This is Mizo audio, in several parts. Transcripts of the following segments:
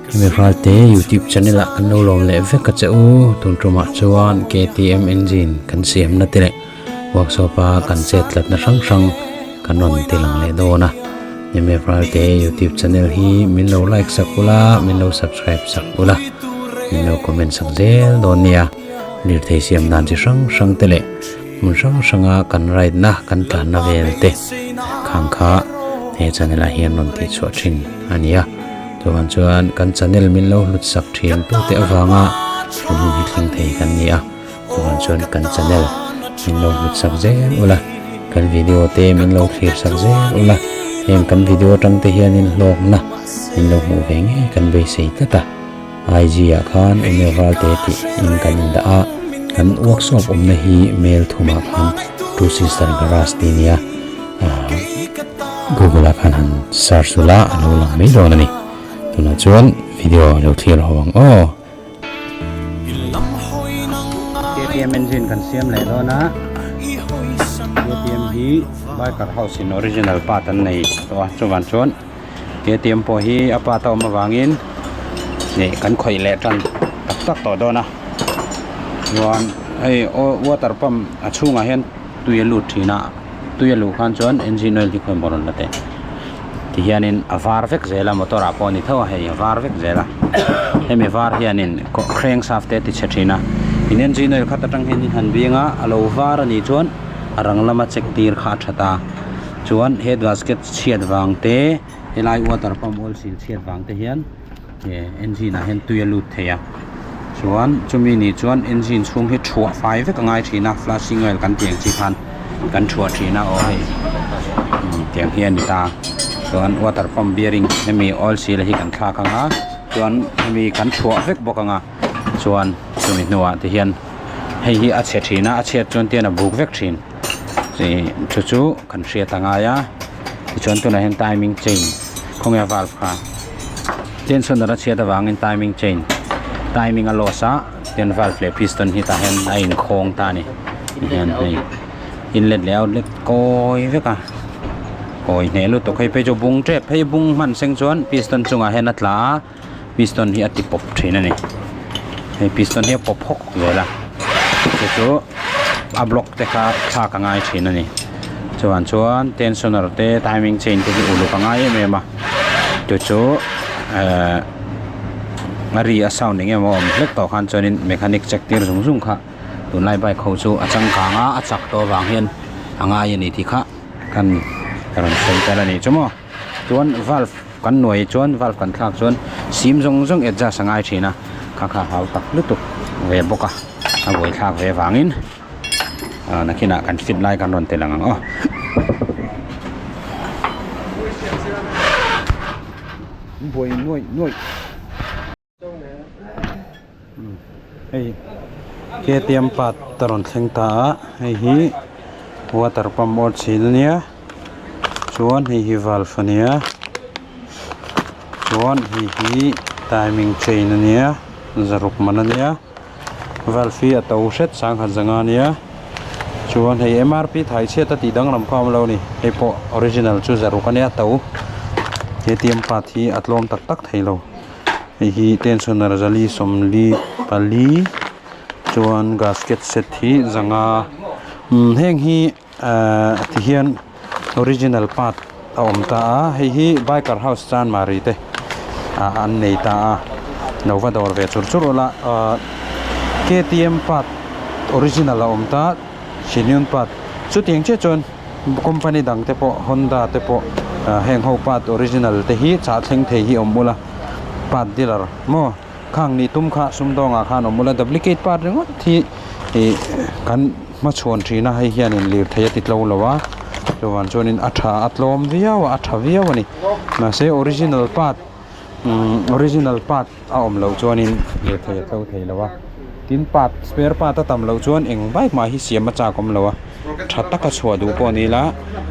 Hemi valte youtube channel ah kan lo lawm leh vek a che u tun tumah chuan ktm engine kan siamna te leh workshop a kan chet tlatna hrang hrang kan rawn ti lang leh dawn a hemi valte youtube channel hi min lo like sak ula min lo subscribe sak ula min lo comment sak zel dawn nia lirthei siam dan chi hrang hrang te leh hmun hrang hranga kan ride na kan tlanna vel te khang kha he channel ah hian rawn tih chhuah thin a ni a chuan chuan kan channel min lo hlut sak thin tu te avanga hun hun hi thleng thei kan ni a chuan chuan kan channel min lo hlut sak zel ula kan video te min lo thlir sak zel ula heng kan video atang te hianin hlawkna min lo hmuh ve ngei kan beisei tlat a. IG ah khan email valte tih in kan indah a, kan workshop awmna hi mail thumah khan Two Sister Garage tih a nia, Google ah khan han search ula a lo lang mai dawn a ni. Tunah chuan video a lo thlir ho ang aw. KTM engine kan siam leh dawn a, KTM hi Biker House in original part an nei tawh a, chuvang chuan. KTM pawh hi a part a awm avangin ih kan khawih leh tan tak tak tawh dawn a chuan hei water pump a chhungah hian tui a lut thin a tui a luh khan chuan engine oil hi khawi maw rawn la teh tihianin a var vek zel a motor ah pawh a ni tho a hei a var vek zel a hemi var hianin crankshaft te a ti chhe thin a in engine oil khat atang hian in han bing a a lo var a nih chuan a rang lama check tir kha a tha ta. Chuan head gasket chhiat vang te helai water pump oil seal chhiat vang te hian eh engine ah hian tui a lut thei a chuan chumi ni chuan engine chhung hi thuah fai vek a ngai thin a flashing oil kan tih ang chi khan kan thuah thin a aw hei tiang hi a ni ta chuan water pump bearing hemi oil seal hi kan thlak ang a chuan hemi kan thuah vek bawk ang a chuan chumi hnuah te hian hei hi a chhe thin a a chhiat chuan tian a buk vek thin. Ih chu chu kan hriat a ngai a tichuan tunah hian timing chain khawnge valve kha tensioner a chhiat avangin timing chain timing a loss a tin valve leh piston hi tah hian a inkhawng ta a ni tihian hei inlet leh outlet kawi vek a kawi hneh lutuk hei phei chu bung tep phei bung hman seng chuan piston chungah hian a tla a piston hi a ti pawp thin a ni hei piston hi a pawp hawk zel a chu chu a block te kha thlak a ngai thin a ni chuan chuan tensioner te timing chain te hi uluk a ngai em em a chu chu ehh a ri a sound eng emaw a awm hlek tawh khan chuanin mechanic check tir zung zung kha tunlai bike ho chu a changkang a a chak tawh avang hian a ngai a ni tih kha kan rawn sawi tel a ni chu maw chuan valve. Kan nuai chuan valve kan thlak chuan sim zawng zawng adjust a ngai thin a kha kha hau tak lutuk ve bawk a a buai thlak ve vangin ah nakinah kan fit lai kan rawn tel ang ang aw. Buai nuaih nuaih. Hei KTM part a rawn thleng ta a hei hi water pump awr chhin a nia chuan hei hi valve a nia chuan hei hi timing chain a nia zaruk man a nia valve hi a to hret sangkhat zanga a nia chuan hei MRP thai chhiat a tih danglam kha a awm lo a ni hei pawh original chu zaruk a nia to KTM part hi a tlawm tak tak thei lo. Hei hi tensioner zali sawmli pali chuan gasket set hi zanga umm heng hi ahh ti hian original part a awm ta a hei hi biker house chanmari te ah an nei ta a lo va dawr ve chur chur ula ahh ktm part original a awm ta genuine part chutiang chiah chuan. Company dang te pawh Honda te pawh heng ho part original te hi chah thleng thei hi awm ula part dealer maw khang nih tum kha sumdawngah khan awm ula duplicate part ringawt hi ih kan hmachhuan thin a hei hianin lirthei a ti tlo lo a chuvang chuanin a tha a tlawm viau a a tha viau a ni mahse original part umm original part a awm loh chuanin lirthei a tlo thei lo a tin part spare part a tam loh chuan eng bike mah hi siam a chak awm lo a tha taka chhuah duh pawh ni ila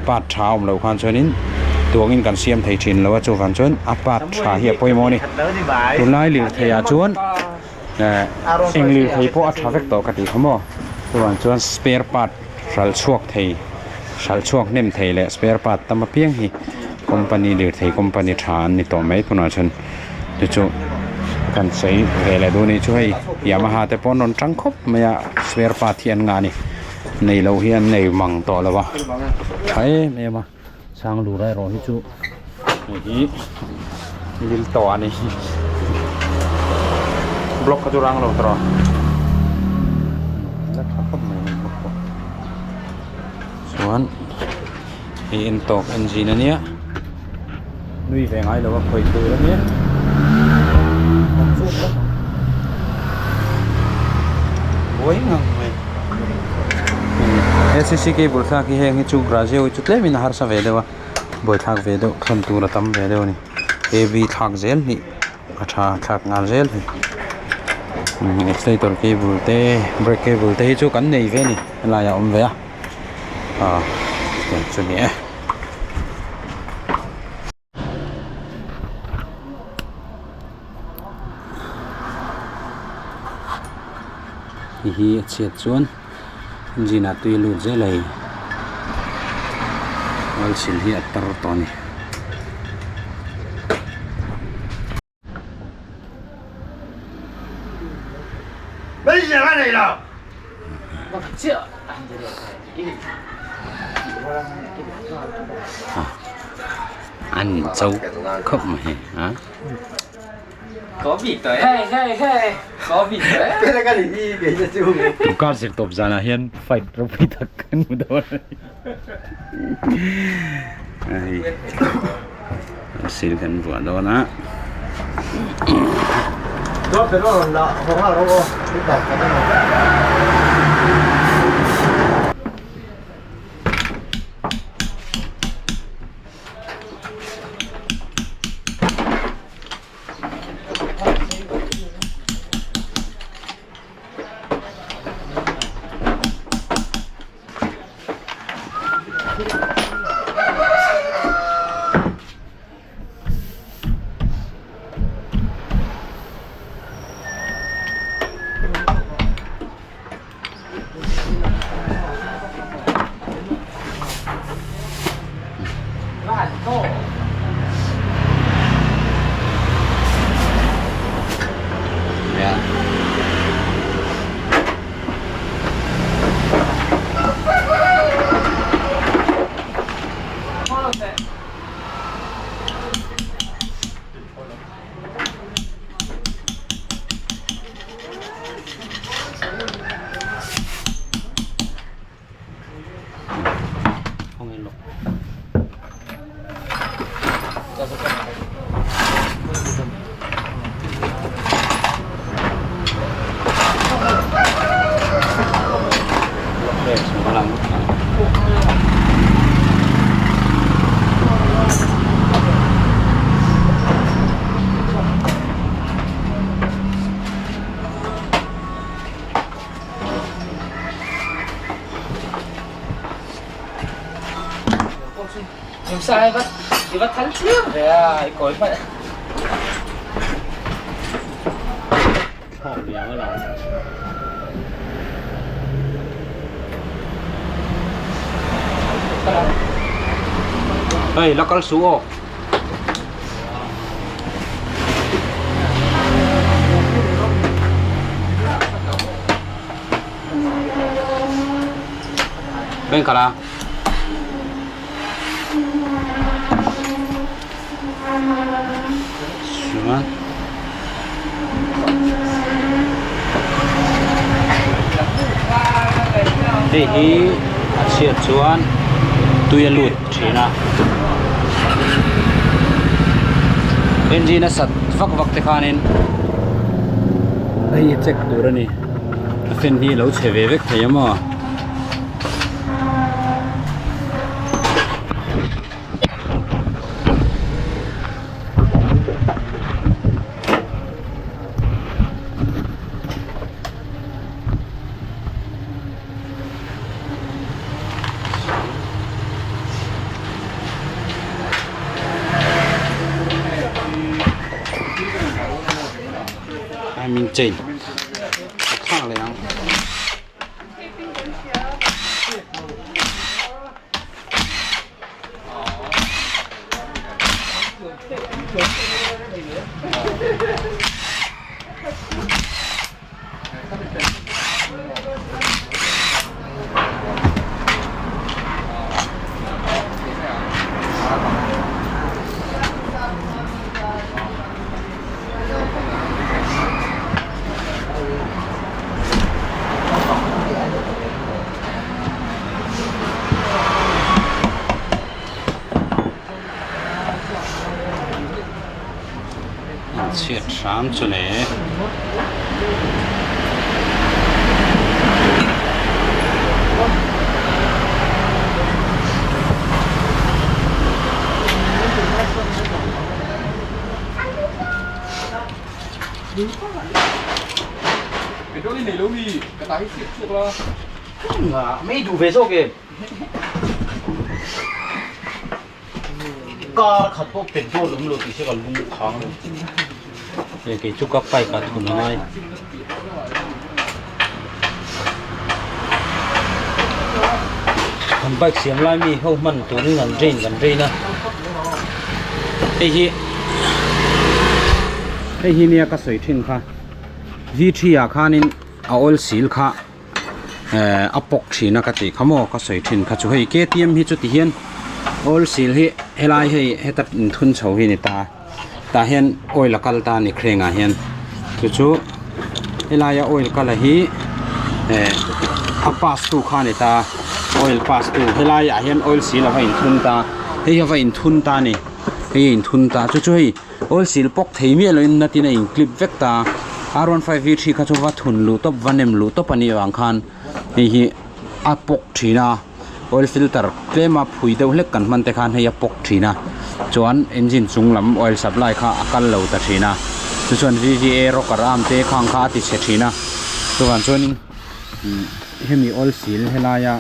part tha a awm loh khan chuanin tuangin kan siam thei thin lo a chuvang chuan a part tha hi a pawimawh a ni tunlai lirthei ah chuan eh eng lirthei pawh a tha vek tawh ka tih kha maw chuvang chuan spare part hralh chhuak thei hralh chhuak hnem thei leh spare part tam apiang hi company lirthei company tha an ni tawh mai tunah chuan. Chu chu. Kan sawi ve leh duh anih chu hei Yamaha te pawh an rawn tang khawp mai a spare part hi an ngah a ni nei loh hi an nei mang tawh lo a tha em em a sang lura erawh hi chu hei hi lil tawh a ni block kha chu rang lo tawh la tha khawp mai a block pawh chuan hei en tawk engine a nia. Nui ve ngai lo a khawih tur a nia. Buai ngang mai. He cc cable thlak hi heng hi chu Brazil hi chu tlemin a harsa ve deuh a buaithlak ve deuh thawn tur a tam ve deuh a ni. A v thlak zel hi a tha thlak nghal zel hi. Accelerator cable te brake cable te hi chu kan nei ve a ni helaiah a awm ve a ah chu ni e. Hei hi a chhiat chuan engine ah tui a lut zel a hei oil seal hi a tar tawh a ni. An cho khawp mai a. Car zir tawp zanah hian fight ropui tak kan hmu dawn a ni. Hei sil kan vuah dawn a. Hei la kal suh aw. Bên cả là Chuan hei hi a chhiat chuan tui a lut thin a engine a sat vak vak te khanin hei hi check tur a ni a fan hi a lo chhe ve vek thei a maw. Timing chain a thlak leh ang. chhiat hram chu le. Car khat pawh petrol awm lo tih se ka lung khang lo. Hei kei chu ka bike ah thun a ngai. Kan bike siam lai mi ho hman turin an drain kan drain a. Hei hi hei hi nia ka sawi thin kha V3 ah khanin a oil seal kha eh a pawk thin a ka tih kha maw ka sawi thin kha chu hei K T M hi chu ti hian oil seal hi helai hei heta inthun chho hi a ni ta tah hian oil a kal ta a ni crank ah hian chu chu helaia oil kal a hi eh a pass tu kha a ni ta oil pass tu helai ah hian oil seal a va inthun ta hei hi a va inthun ta a ni hei a inthun ta chu chu hei. Oil seal pawk thei miah loin natin a in clip vek ta a r 15 v3 kha chu va thun luh tawp va nem luh tawp a nih avang khan hei hi a pawk thin a oil filter tlem a phui deuh hlek kan hman te khan hei a pawk thin a chuan engine chung lam oil supply kha a kal lo ta thin a chu chuan V V A rocker arm te khang kha a ti chhe thin a chuvang chuanin hemi oil seal helaia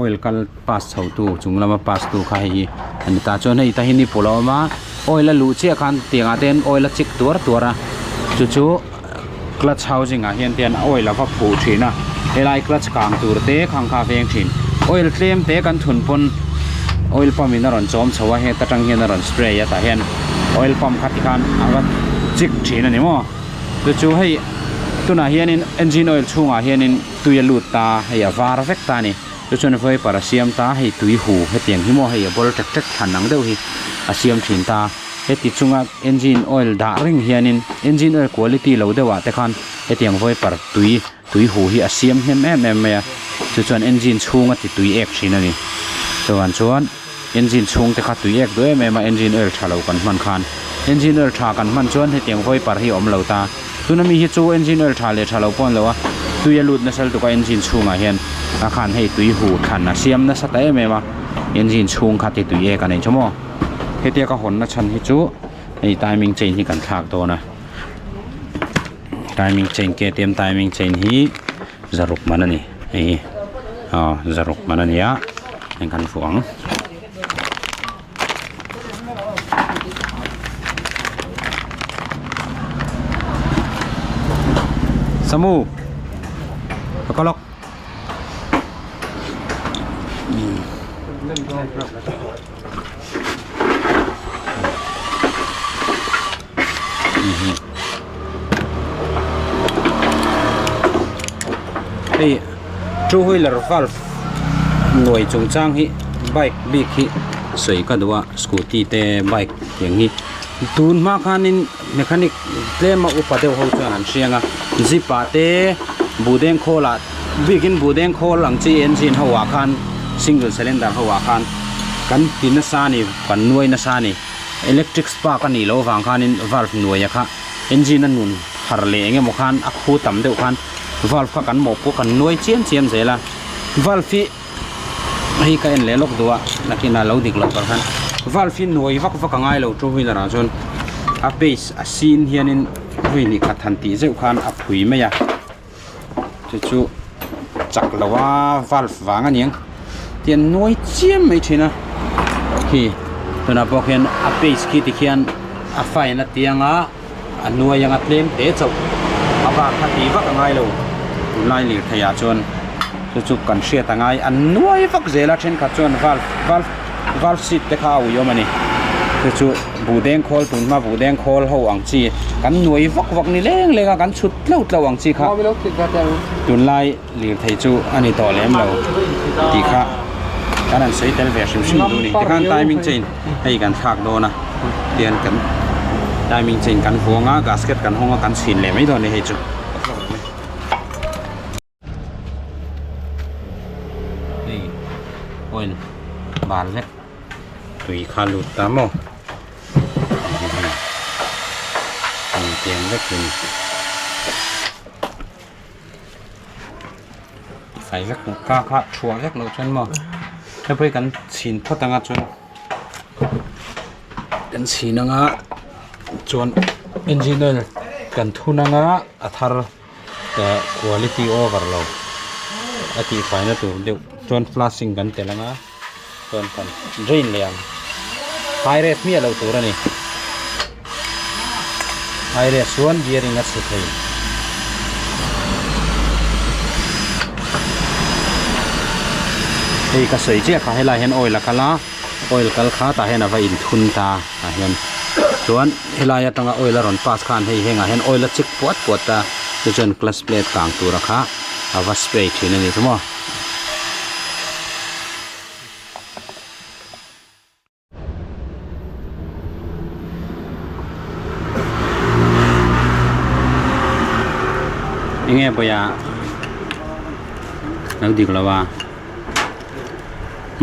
oil kal pass chho tu chung lama pass tu kha hei hi a ni ta chuan hei tah hi ni pawlh a awm a oil a luh chiah khan tiang ah te hian oil a chik tuar tuar a chu chu clutch housing ah hian te hian oil a va phuh thin a helai clutch kang tur te khang kha a veng thin oil tlem te kan thun pawn oil pump in a rawn chawm chho a heta tang hian a rawn spray a tah hian oil pump kha tikhan a va chik thin a ni maw chu chu hei tunah hianin engine oil chhungah hianin. Tui a lut ta, hei a var vek ta a ni. Chu chuan vapor a siam ta, hei tui hu hetiang hi maw hei a ball ṭek ṭek thlan ang deuh hi a siam ṭhin ta. Heti chunga engine oil dah reng hianin engine oil quality lo deuhah te khan hetiang vapor tui tui hu hi a siam hnem em em mai a. Chu chuan engine chhunga ti tui ek ṭhin a ni. Chuvang chuan engine chhung te kha tui ek duh em em a engine oil ṭha lo kan hman khan. Engine oil ṭha kan hman chuan hetiang vapor hi a awm lo ta. Tuna mi hi chu engine oil tha leh tha lo pawh an lo a, tui a lut nasa lutuk a engine chhungah hian a khan hei tui hu thlan a siam nasa ta em em a, engine chhung kha ti tui ek a nei chu maw. Hetia ka hawnna chhan hi chu hei timing chain hi kan thlak dawn a, timing chain K T M timing chain hi zaruk man a ni hei hi aw zaruk man a ni a heng kan vuah ang. Samu Pakalok Hei two wheeler valve nuai chungchang hi bike bik hi sawi ka duh a scooty te bike tiang hi tun hma khanin mechanic tlema upa deuh ho chuan an hriang a jeep ah te buhdeng khawl ah bikin buhdeng khawl ang chi engine ho ah khan single cylinder ho ah khan kan ti nasa a ni kan nuai nasa a ni electric spark a nih loh avang khanin valve nuaia kha engine a nun har leh eng emaw khan a khu tam deuh khan valve kha kan mawh pawh kan nuai chiam chiam zel a valve hi hei ka en leh lawk duh a nakinah lo dik loh par khan valve hi nuai vak vak a ngai lo two wheeler ah chuan a base a sin hianin vawi hnih khat han tih zeuh khan a phui mai a chu chu chak lo a valve vang a niang tian nuai chiam mai thin a khi tunah pawh khian a base khi tikhian a fine a tiang a. A hnuai anga tlem te chauh a bak kha tih vak a ngai lo tunlai lirthei ah chuan chu chu kan hriat a ngai an nuai vak zel a thenkhat chuan valve valve valve seat te kha a ui awm a ni chu chu buhdeng khawl tun hma buhdeng khawl ho ang chi kan nuai vak vak ni leng leng a kan chhut tleuh tleuh ang chi kha tunlai lirthei chu a ni tawh lem lo tih kha kan han sawi tel ve hrim hrim duh a ni tikhan timing chain hei kan thlak dawn a tian kan timing chain kan vuang a gasket kan hawng a kan chhin leh mai dawn a ni hei chu. Hei oil bal vek tui kha lut ta maw. tiang vek hi a ni. Fai vek loh ka kha thuah vek loh chuan maw hei pawh hi kan chhin phawt anga chuan kan chhin anga chuan engine oil kan thun anga a thar quality over lo a tihfai na tur deuh chuan flashing kan telh anga chuan kan drain leh ang high rate hmiah loh tur a ni high rate chuan bearing a chhe thei. Hei ka sawi chiah kha helai hian oil a kal a oil kal kha tah hian a va inthun ta tah hian chuan helai atanga oil a rawn pass khan hei hengah hian oil a chik puat puat a chu chuan clutch plate kang tura kha a va spray thin a ni chu maw. Enge pawia lo dik lo a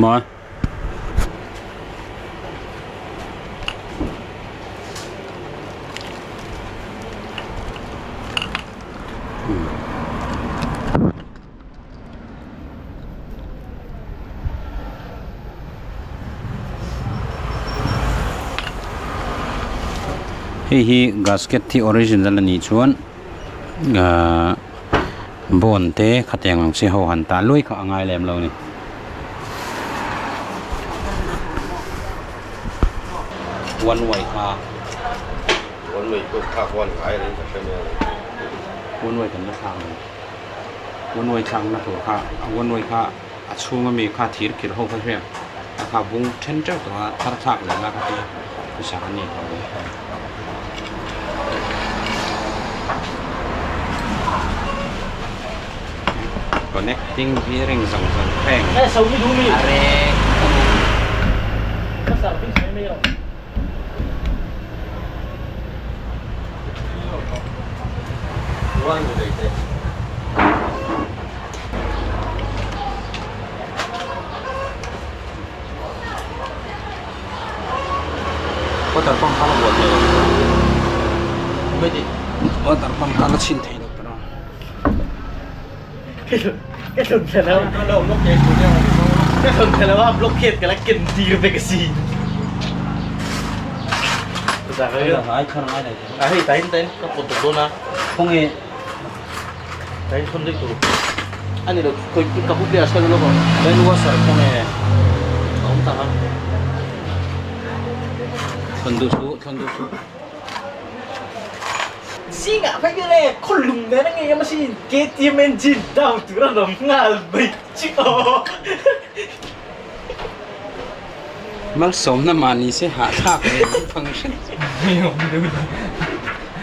maw. Hei hi gasket hi original a nih chuan ahh bond te khatiang ang chi ho han tah luai kha a ngai lem lo a ni. One way kha. One way pawh thlak huan ngai reng ka hre mai a. One way kan la thlak lo. One way thlakna tur kha one way kha a chhung ami kha thir khir ho kha hria a kha bung then teuh tawh a thar thlak leh la kha tia pawisa an nei tawh lo. Connecting bearing zawng zawng thleng a reng Water pump kha la buat thei lo water pump kha la chhin thei lo tawh Zingah phei chu le khawlung nen a ngei a machine KTM engine down tur a awm nghal mai chu aw. Malsawmna mahni se hahthlak ve ang phang hret.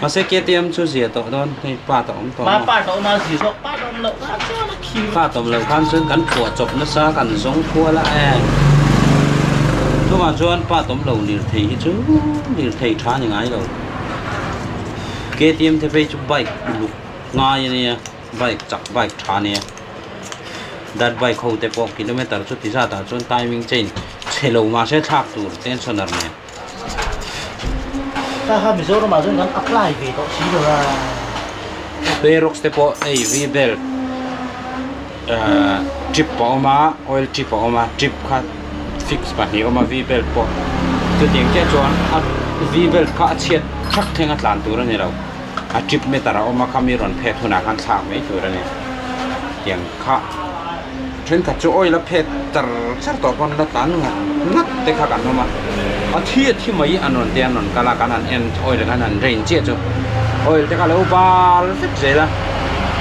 Mahse KTM chu zia tawh dawn hei part a awm tawh maw? Part a awm a zia zawk part a awm loh kha chuan a khir. Part awm loh khan chuan kan phuah chawp nasa kan zawng khual a e. Chuvang chuan part awm lo lirthei hi chu lirthei tha ni ngai lo. KTM te phei chu bike luk ngai a nia bike chak bike tha a nia dirt bike ho te pawh kilometer chu ti zat ah chuan timing chain chhe lo mahse thlak tur tensioner nen. Kha kha Mizoram ah chuan kan apply ve tawh si lo a. Aerox te pawh hei V belt trip a awm a oil trip a awm a trip kha fix pahnih a awm a V belt pawh chutiang chiah chuan a V belt kha a chhiat thak thleng a tlan tur a ni lo a trip meter a awm a khami rawn phet hunah khan thlak mai tur a ni tiang kha thenkhat chu oil a phet char char tawh pawn la tlan ngat ngat te kha kan awm a a thi a thi mai an rawn tia an rawn kal a kan han en oil kan han drain chiah chu oil te kha a lo bal vek zel a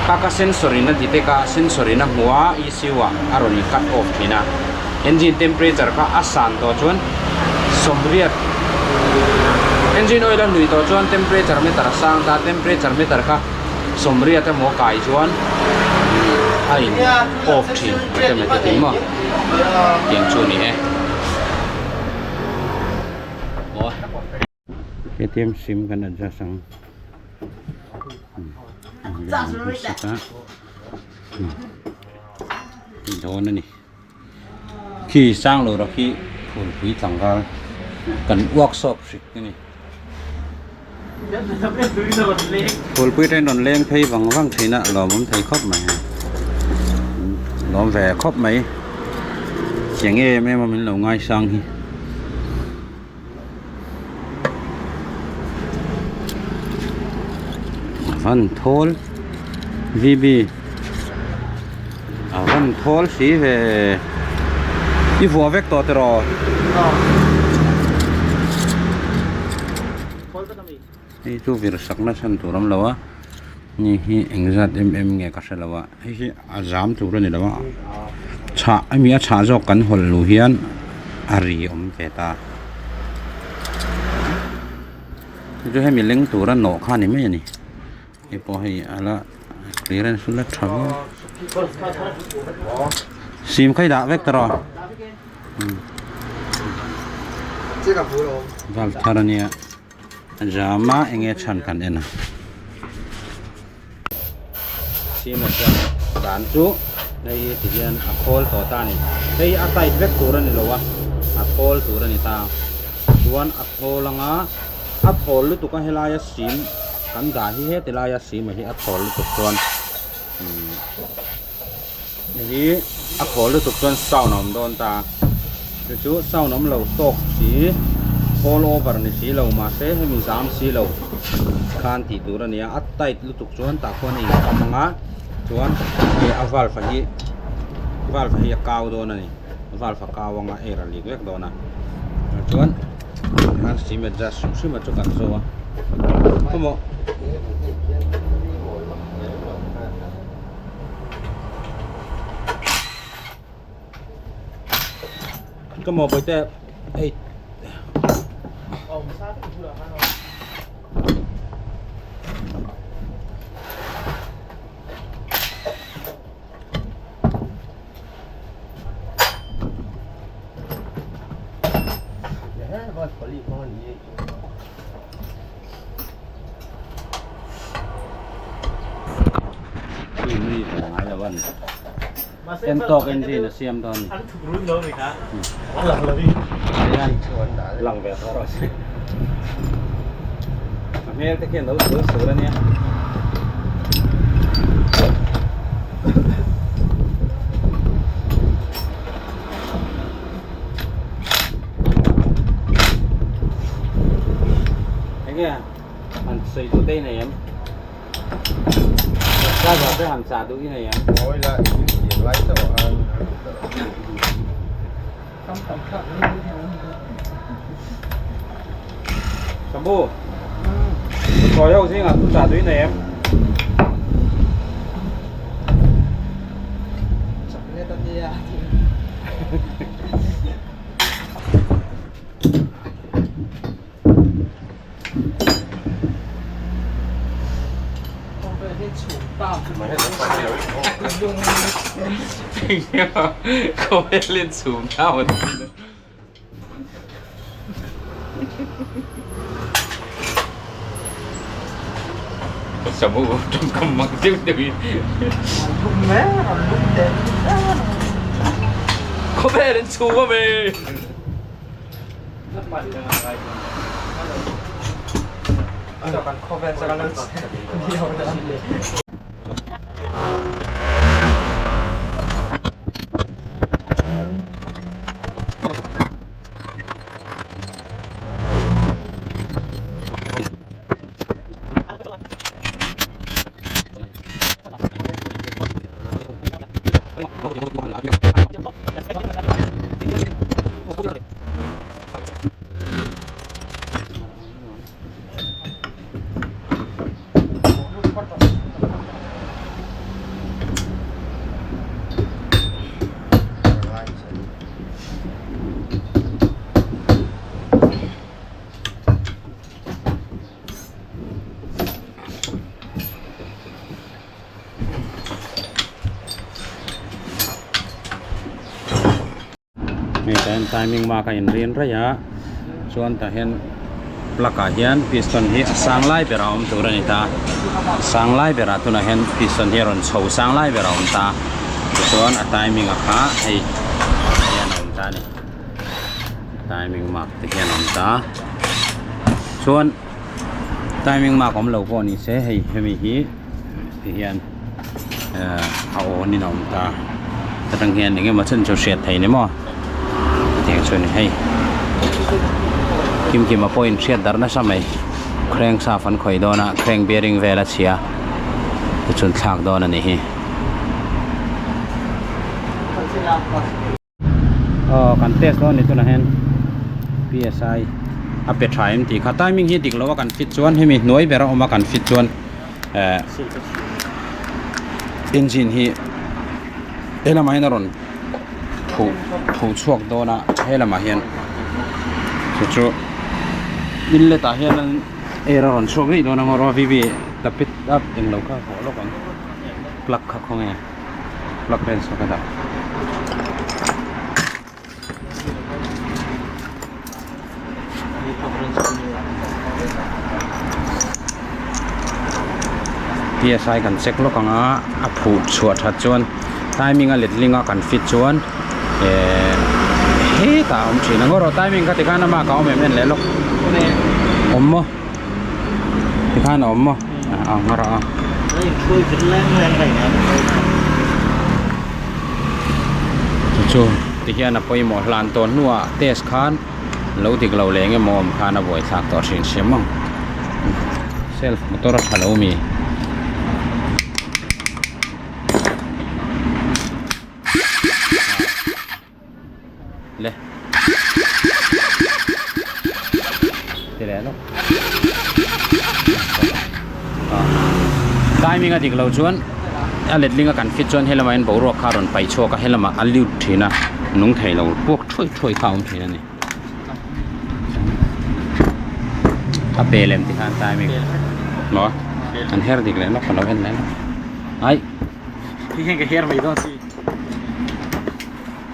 kha kha sensor in a detect a sensor in a hmu a E_C_U ah a rawn in cut off thin a engine temperature kha a san tawh chuan sawmriat engine oil a hlui tawh chuan temperature meter a sang ta temperature meter kha sawmriat emaw kai chuan a in off thin automatic in maw tiang chu a ni e. K_T_M sim kan adjust ang dawn a ni khi sang lo rawh khi phulpui tlangval kan workshop hrik a ni. Phulpui train rawn leng phei vang vang thin a lawmawm thei khawp mai a lawm ve khawp mai tiang em em a min lo ngaisang hi. A van thawl VB a van thawl si ve i vuah vek tawh tiraw. Hei chu vir sakna chhan tur awm lo a ni hi engzat em em nge ka hre lo a hei hi a zam tur a ni lo a chhah hemi a chhah zawk kan hawlh luh hian a ri awm ve ta chu chu hemi leng tura nawh kha a ni mai a ni hei pawh hei a la clearance chu la tha viau sim kha i dah vek ta rawh. Valve thar a nia jama enge chhan kan en a sim a jam dan chu hei hi ti hian a khawl tawh ta a ni hei a tight vek tur a ni lo a a khawl tur a ni ta chuan a thawl anga a thawl lutuk a helaia sim kan dah hi heti laia sim a hi a thawl lutuk chuan umm. Hei hi a khawl lutuk chuan sound a awm dawn ta chu chu sound awm lo tawk si all over ni si lo mahse hemi zam si lo khan tih tur a ni a a tight lutuk chuan tah khuan a inkam ang a chuan hei a valve hi valve hi a kau dawn a ni valve a kau ang a air a leak vek dawn a chuan khan sim adjust hrim hrim a chu kan zo a khawmaw. Ka maw pawite hei En tawk engine a siam dawn ni. Lang ve tawh rawh se. A hmel te khian lo sual sual a nia. Enge han sawi duh te i nei em? Driver te han chah duh i nei em? Ngawi la i thil siam lai chauh ah khan Sambu Sawi ho zingah thu chah duh i nei em? Khawvelin chhum thau a tum. Samu tawngkam mak deuh deuh in. Khawvelin chhum a mi. Hei tah hian timing mark a inrin raih a chuan tah hian plug ah hian piston hi a sang lai berah a awm tur a ni ta a sang lai berah tunah hian piston hi a rawn chho sang lai berah a awm ta tichuan a timing a kha hei hian a awm ta a ni timing mark te hian a awm ta chuan. Timing mark awm lo pawh ni se hei hemi hi ti hian eh a on in a awm ta atang hian eng emaw chen chu hriat theih ni maw hetiang chu a ni hei kimkima pawhin hriat darh nasa mai crank shaft an khawih dawn a crank bearing vel a chhia tichuan thlak dawn a nih hi. Aw kan test dawn a ni tunah hian psi a pe tha em tih kha timing hi dik lo a kan fit chuan hemi hnuai ber a awm a kan fit chuan eh engine hi helamah hian a rawn phuh phuh chhuak dawn a helamah hian chu chu inlet ah hian air a rawn chhuak ngei dawn a ngawr a v v tapit up englo kha a hawh lawk ang plug kha khawnge. Plug vel saw ka dah. PSI kan check lawk ang a, a phuh chhuah that chuan timing a letling a kan fit chuan eh hetah a awm thin a ngaw rawh timing kha tikhan amah ka awm em en leh lawk awm maw tikhan a awm maw a ngaw rawh a. Chu chu ti hian a pawimawh hlan tawh hnuah test khan lo dik lo leh eng emaw awm khan a buaithlak tawh hrin hrim ang self motor a tha lo mi. Le ti leh lawk timing a dik lo chuan a letling a kan fit chuan helamah hian boruak kha a rawn paih chhuak a helamah a lut thin a nung thei lo puak thuai thuai kha a awm thin a ni a pe lem ti khan timing maw an her dik leh lawk ka lo en leh lawk ai Ti hian ka her mai dawn si.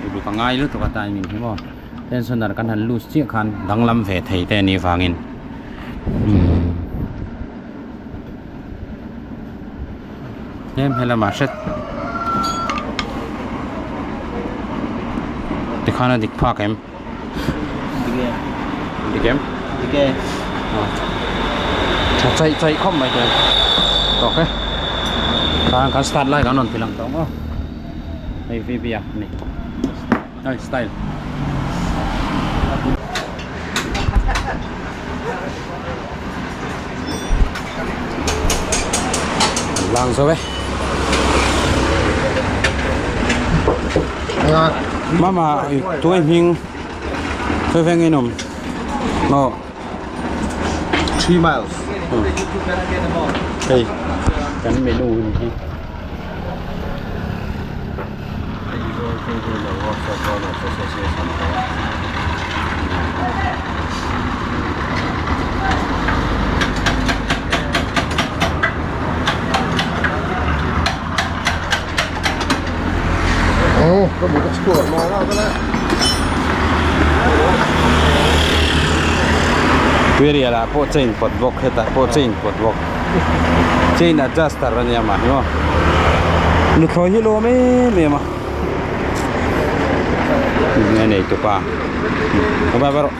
Uluk a ngai lutuk a timing hi maw tensioner kan han loose chiah khan danglam ve thei te anih vangin umm tlem helamah hret tikhan a dik phak em Dik e dik em dik e tha chaih chaih khawp mai te tawk e kan start lai kan rawn ti lang tawh maw. Hei VB a ni hei style lang zo e mama tuai hming phei veng in awm maw 3 miles hei kan menu hun hi Tuirial ah pawh chain pawt bawk hetah pawh chain pawt bawk chain adjuster a nia mah hi maw nuthlawi hi lawm em em a a nei tupa a va rawh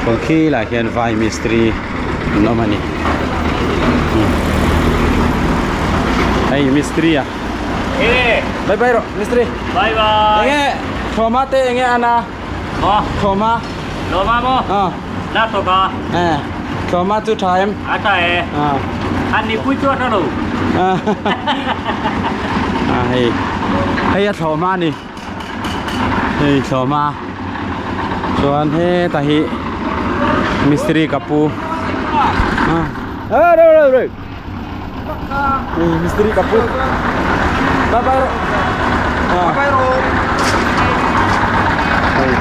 kawng khi lah hian vai mistri an awm a ni hei mistri a bye bye rawh mistri bye bye enge thawma te enge ana maw thawma lawma maw a la tawk a e thawma chu tha em a tha e a an ni pui chuan a lo a hei hei a thlawhma a ni hei thlawhma chuan heta hi mistri ka pu a hei mistri ka pu bye bye rawh Bye rawh hei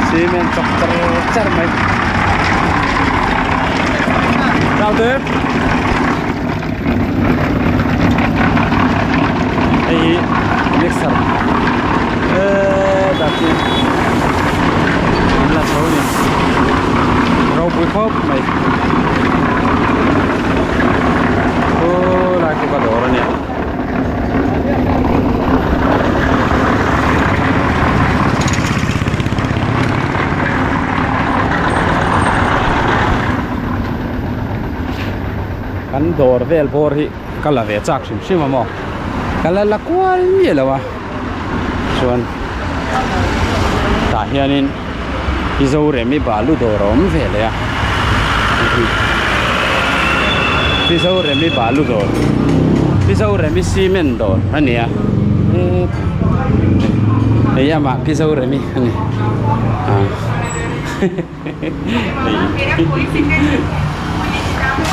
cement chawk char char mai chào thế hei hi mixer eee dah chu an la chho a ni ropui khawp mai khulai khu ka dawr a nia. Kan dawr vel bawr hi ka la ve chak hrim hrim a maw ka la la kual miah lo a chuan tah hianin i Zoremi balu dawr a awm ve leh a i Zoremi balu dawr i Zoremi cement dawr a ni a hei amah pi Zoremi a ni a.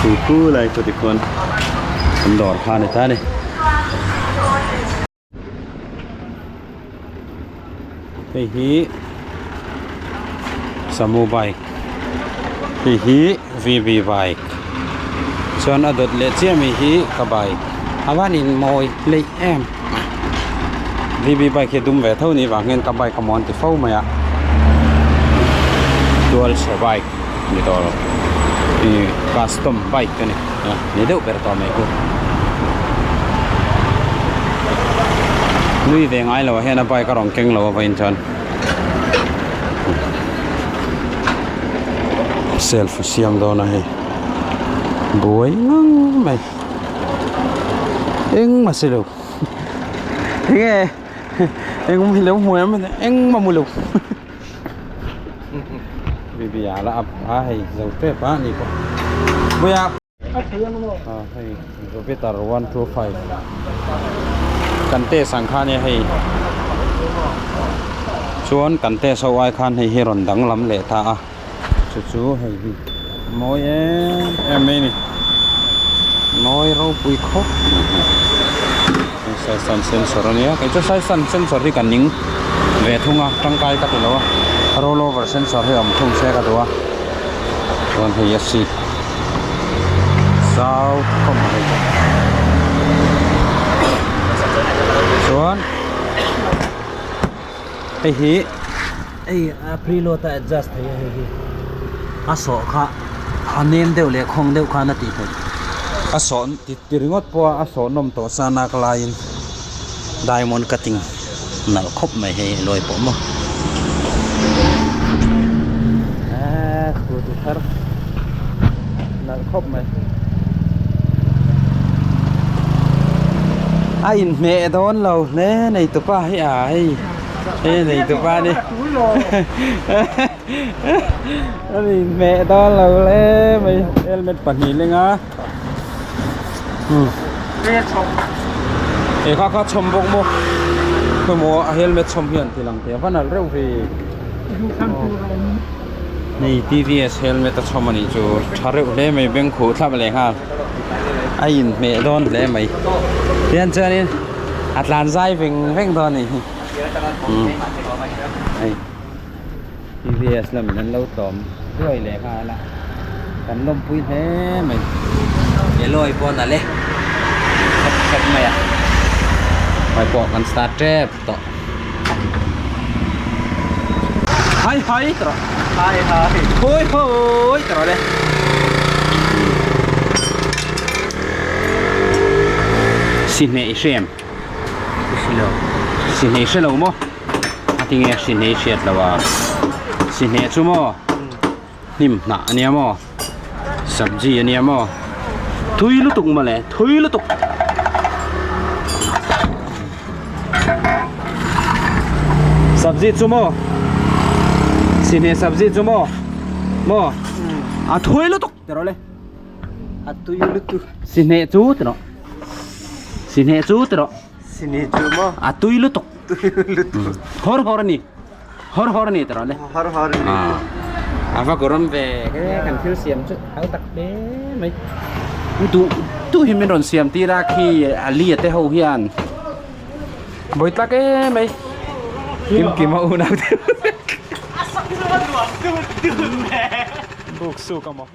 Khu khu lai chu tikhuan an dawr kha a ni ta a ni. Hei hi Samu bike hei hi VB bike chuan a dawt leh chiah mai hi ka bike a van in mawi hleih em. VB bike hi a dum ve tho ni vang hian ka bike a maw an ti fo mai a dual chhe bike ni tawh lo ih custom bike a ni a ni deuh ber tawh mai khu nui ve ngai lo ah hian a bike a rawn keng lo a vawiin chuan self a siam dawn a hei buai ngang mai. Engmah si lo enge eng hi lo hmu em engmah hmu lo bibia la up a hei zo tep a ni pawh puia a hei Jupiter 125 kan test ang kha nia hei chuan kan test ho ai khan hei hi rawn danglam leh ta a. Chu chu hei hi mawi em em mai a ni mawi ropui khawp mai hi hei saisan sensor a nia kei chu saisan sensor hi ka ning ve thung a tangkai ka ti lo a roll over sensor hi a awm thung se ka duh a chuan hei a seat zau khawp mai hei chuan hei hi. Hei a preload a adjust thei a hei hi a sawh kha a nem deuh leh khawng deuh khan a tih theih. A sawh ti ringawt pawh a a sawh nawm tawh sa nak laiin diamond cutting nalh khawp mai hei lawi pawh maw. Eee scooty thar nalh khawp mai. A inhmeh dawn lo hle nei tupa hi a hei. Hei nei tu pa ni ani hmeh dawn lo hle mai helmet pahnih leng a he kha kha chhawm bawk maw khawimaw a helmet chhawm hian ti lang thei a va nalh reuh ve hei tvs helmet a chhawm anih chu tha reuh hle mai beng khuh thlap leh nghal a inhmeh dawn hle mai tihian chuanin a tlan zai veng veng dawn a nih hi umm hei tvs lamin an lo tlawm hluai leh nghal a kan lawmpui hle mai Alloy pawh a nalh e khawp khawp mai a hmai pawh kan start tep tawh hai hai tawh rawh hai hai hawi hawi tawh rawh le. Sihneh i hre em? Hre lo. Sihneh i hre lo maw? A tinge sihneh i hriat lo a? Sihneh chu maw? Hnim hnah a nia maw? Sabji a nia maw? Thui lutuk mawle, thui lutuk. Sabji chu maw? Sihneh sabji chu maw? Maw? A thui lutuk ti rawh le. A tui lutuk. Sihneh chu ti rawh. Sihneh chu ti rawh. Sihneh chu maw? A tui lutuk. Tui lutuk. Hawr hawr a ni. Hawr hawr a ni ti rawh le. Hawr hawr a ni. A va kawrawm ve ke kan thil siam chu hau tak hle mai. Duh duh hi min rawn siam tir a khi a li a te ho hian. Bawi tlak em mai. Kim kim a unau te. A sak chu a nuam dun dun e. Buk suk a maw.